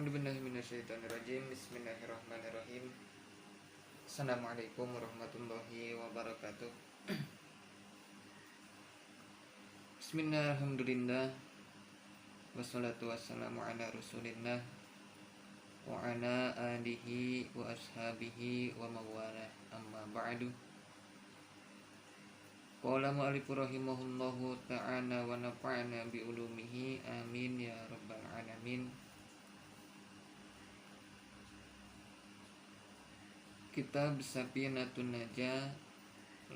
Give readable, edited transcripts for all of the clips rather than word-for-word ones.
A'udzubillahi minasyaitonirrajim. Bismillahirrahmanirrahim. Assalamualaikum warahmatullahi wabarakatuh. Bismillah, alhamdulillah, wassalatu wassalamu ala rasulillah wa ala alihi wa ashabihi wa mawalah, amma ba'du. Qala mu'allifu rahimahullahu ta'ala wa nafa'ana bi ulumihi, amin ya rabbal alamin. Kitab Safinatun Najah,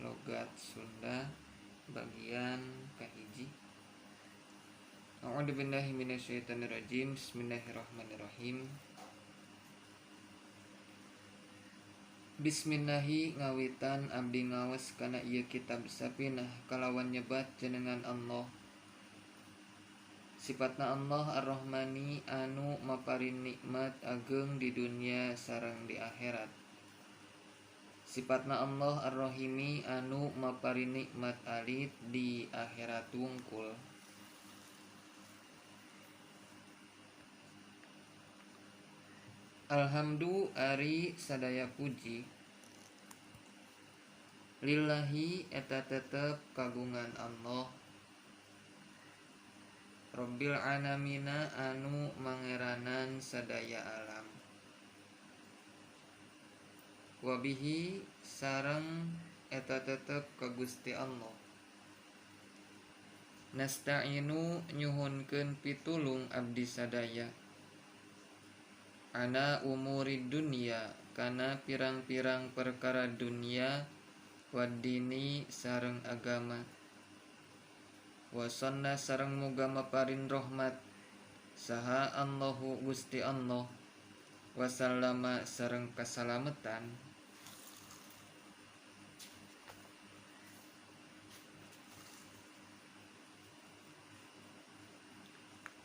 Logat Sunda, bagian kahiji. A'udzubillahi minasyaitonirrajim. Bismillahirrahmanirrahim. Bismillahi ngawitan abdi ngawas kana ieu kitab Safinah kalawan nyebat jenengan Allah. Sifatna Allah Ar-Rahmani anu maparin nikmat ageng di dunia sareng di akhirat. Sifatna Allah Ar-Rahimi anu maparin nikmat alit di akhirat wungkul. Alhamdu ari sadaya puji lillahi eta tetep kagungan Allah Rabbil alamina anu mangeranan sadaya alam. Wabihi sareng eta tetep ka Gusti Allah. Nasta'inu nyuhunkeun pitulung abdi sadaya ana umurid dunya kana pirang-pirang perkara dunia wadini sareng agama. Wasanna sareng muga maparin rahmat saha Allahu Gusti Allah wasallama sareng kasalametan.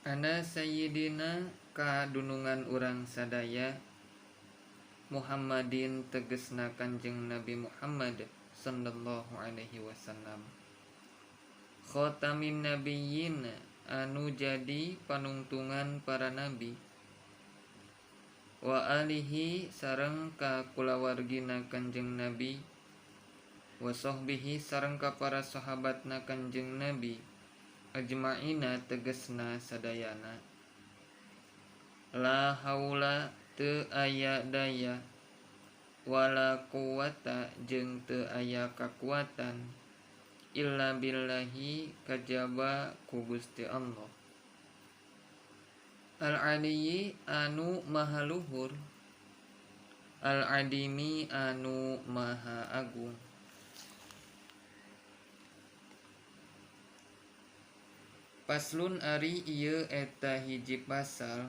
Ana sayyidina kadunungan urang sadaya Muhammadin tegesna Kanjeng Nabi Muhammad sallallahu alaihi wasallam. Khatamin nabiyyin anu jadi panungtungan para nabi. Wa alihi sareng ka kulawargina Kanjeng Nabi. Wa sahbihi sareng ka para sahabatna Kanjeng Nabi. Ajma'ina tegesna sadayana. La haula teu aya daya wala quwata jeung teu aya kakuatan illa billahi kajaba ku Gusti Allah. Al-aliyyi anu maha luhur, al-adimi anu maha agung. Paslun ari ieu eta hiji pasal.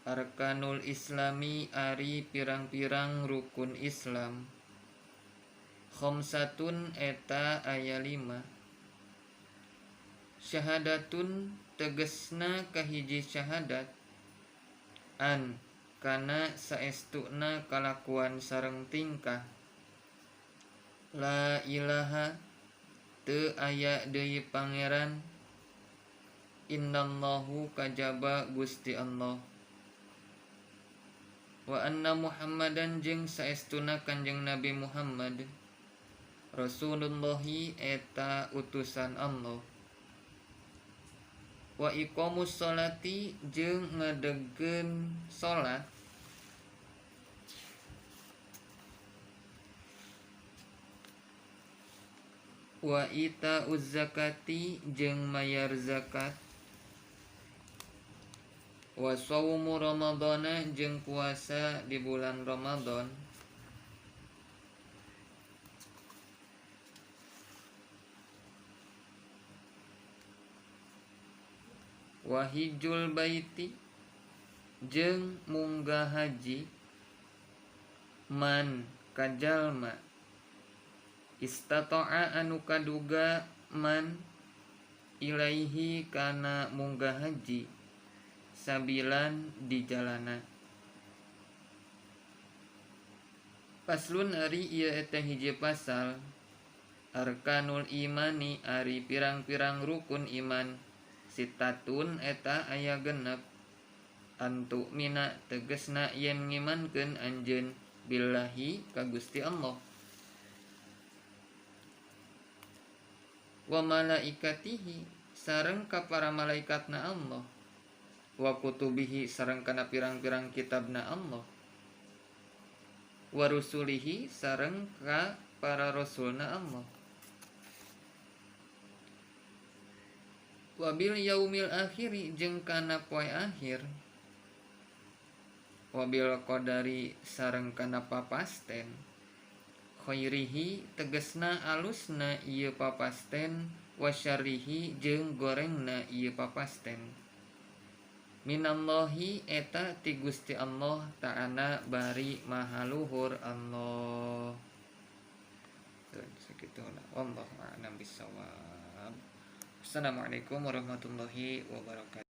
Arkanul Islami ari pirang-pirang rukun Islam. Khamsatun eta aya 5. Syahadatun tegesna kahiji syahadat an kana saestuna kalakuan sareng tingkah. La ilaha teu aya deui pangeran innallahu kajaba Gusti Allah. Wa anna Muhammadan jeung saestuna Kanjeng Nabi Muhammad Rasulullahi eta utusan Allah. Wa iqamus sholati jeung ngadegkeun salat. Wa itauz zakati jeung mayar zakat. Wa shaumu ramadhana jeung puasa di bulan Ramadan. Wa hijjul baiti jeung munggah haji man kajalma istata'a anu kaduga man ilaihi kana munggah haji sabilan di jalana. Paslun ari ieu eta hiji pasal. Arkanul imani ari pirang-pirang rukun iman. Sitatun eta aya genep. Antu mina tegesna yen ngimankeun anjeun billahi ka Gusti Allah wa malaikatihi sareng ka para malaikatna Allah wa kutubihi sareng kana pirang-pirang kitabna Allah wa rusulihi sareng ka para rasulna Allah wa bil yaumil akhiri jeung kana poe akhir wabil qadari sareng kana papasten khairihi tegesna alusna ieu papasten wa syarrihi jeung gorengna ieu papasten minallahi eta ti Gusti Allah ta'ala bari maha luhur Allah. Sakitu lah, wallahu a'lam bissawab. Assalamualaikum warahmatullahi wabarakatuh.